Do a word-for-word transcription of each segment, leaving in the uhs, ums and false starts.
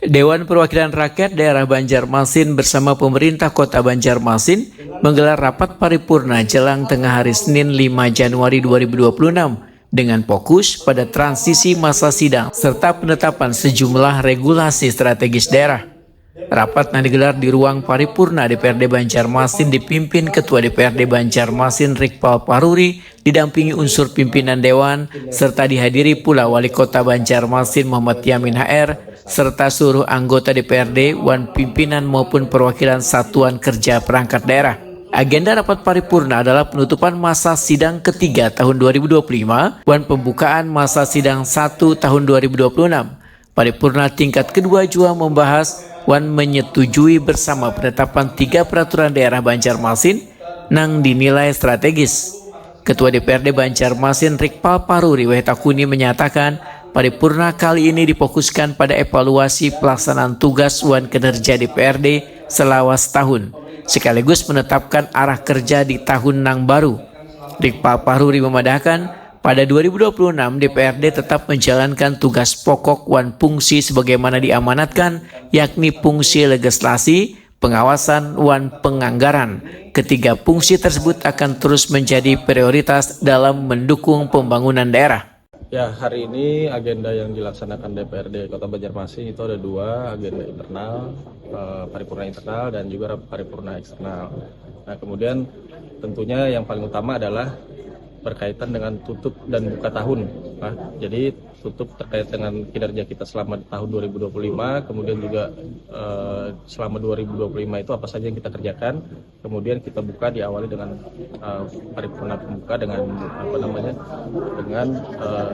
Dewan Perwakilan Rakyat Daerah Banjarmasin bersama pemerintah Kota Banjarmasin menggelar rapat paripurna jelang tengah hari Senin lima Januari dua ribu dua puluh enam dengan fokus pada transisi masa sidang serta penetapan sejumlah regulasi strategis daerah. Rapat yang digelar di ruang paripurna D P R D Banjarmasin dipimpin Ketua D P R D Banjarmasin Rikpal Paruri didampingi unsur pimpinan dewan serta dihadiri pula Wali Kota Banjarmasin Muhammad Yamin H R serta seluruh anggota D P R D wan pimpinan maupun perwakilan satuan kerja perangkat daerah. Agenda rapat paripurna adalah penutupan masa sidang ketiga tahun dua ribu dua puluh lima wan pembukaan masa sidang satu tahun dua ribu dua puluh enam. Paripurna tingkat kedua jua membahas wan menyetujui bersama penetapan tiga peraturan daerah Banjarmasin nang dinilai strategis. Ketua D P R D Banjarmasin Rikpal Paruri Wahid Takuni menyatakan, paripurna kali ini difokuskan pada evaluasi pelaksanaan tugas wan kinerja D P R D selawas tahun, sekaligus menetapkan arah kerja di tahun nang baru. Rikpal Paruri memadahkan, pada dua ribu dua puluh enam D P R D tetap menjalankan tugas pokok wan fungsi sebagaimana diamanatkan, yakni fungsi legislasi, pengawasan, wan penganggaran. Ketiga fungsi tersebut akan terus menjadi prioritas dalam mendukung pembangunan daerah. Ya, hari ini agenda yang dilaksanakan D P R D Kota Banjarmasin itu ada dua, agenda internal, eh, paripurna internal, dan juga paripurna eksternal. Nah, kemudian tentunya yang paling utama adalah berkaitan dengan tutup dan buka tahun. Nah, jadi tutup terkait dengan kinerja kita selama tahun dua ribu dua puluh lima, kemudian juga eh, selama dua ribu dua puluh lima itu apa saja yang kita kerjakan, kemudian kita buka diawali dengan eh, paripurna pembuka dengan apa namanya dengan eh,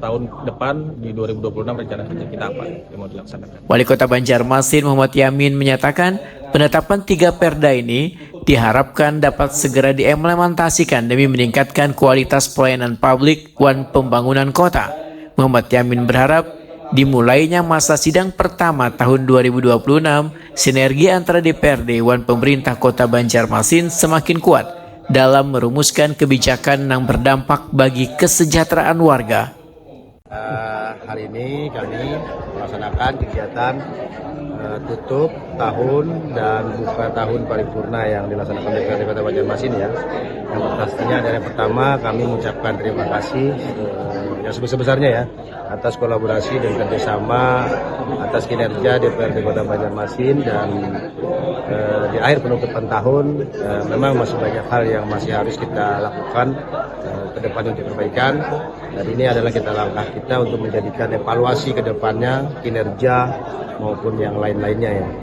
tahun depan di dua ribu dua puluh enam rencana kerja kita apa yang mau dilaksanakan. Wali Kota Banjarmasin Muhammad Yamin menyatakan, penetapan tiga perda ini diharapkan dapat segera diimplementasikan demi meningkatkan kualitas pelayanan publik wan pembangunan kota. Muhammad Yamin berharap dimulainya masa sidang pertama tahun dua ribu dua puluh enam, sinergi antara D P R D wan pemerintah Kota Banjarmasin semakin kuat dalam merumuskan kebijakan yang berdampak bagi kesejahteraan warga. Uh, hari ini kami melaksanakan kegiatan uh, tutup tahun dan buka tahun paripurna yang dilaksanakan D P R D Kota Banjarmasin ya. Yang pastinya dari pertama kami mengucapkan terima kasih uh, yang sebesar-besarnya ya atas kolaborasi dan kerjasama atas kinerja D P R D Kota Banjarmasin dan uh, di akhir penutupan tahun uh, memang masih banyak hal yang masih harus kita lakukan uh, ke depan untuk perbaikan. Dan ini adalah kita langkah kita untuk menjadikan evaluasi ke depannya kinerja maupun yang lain-lainnya ya.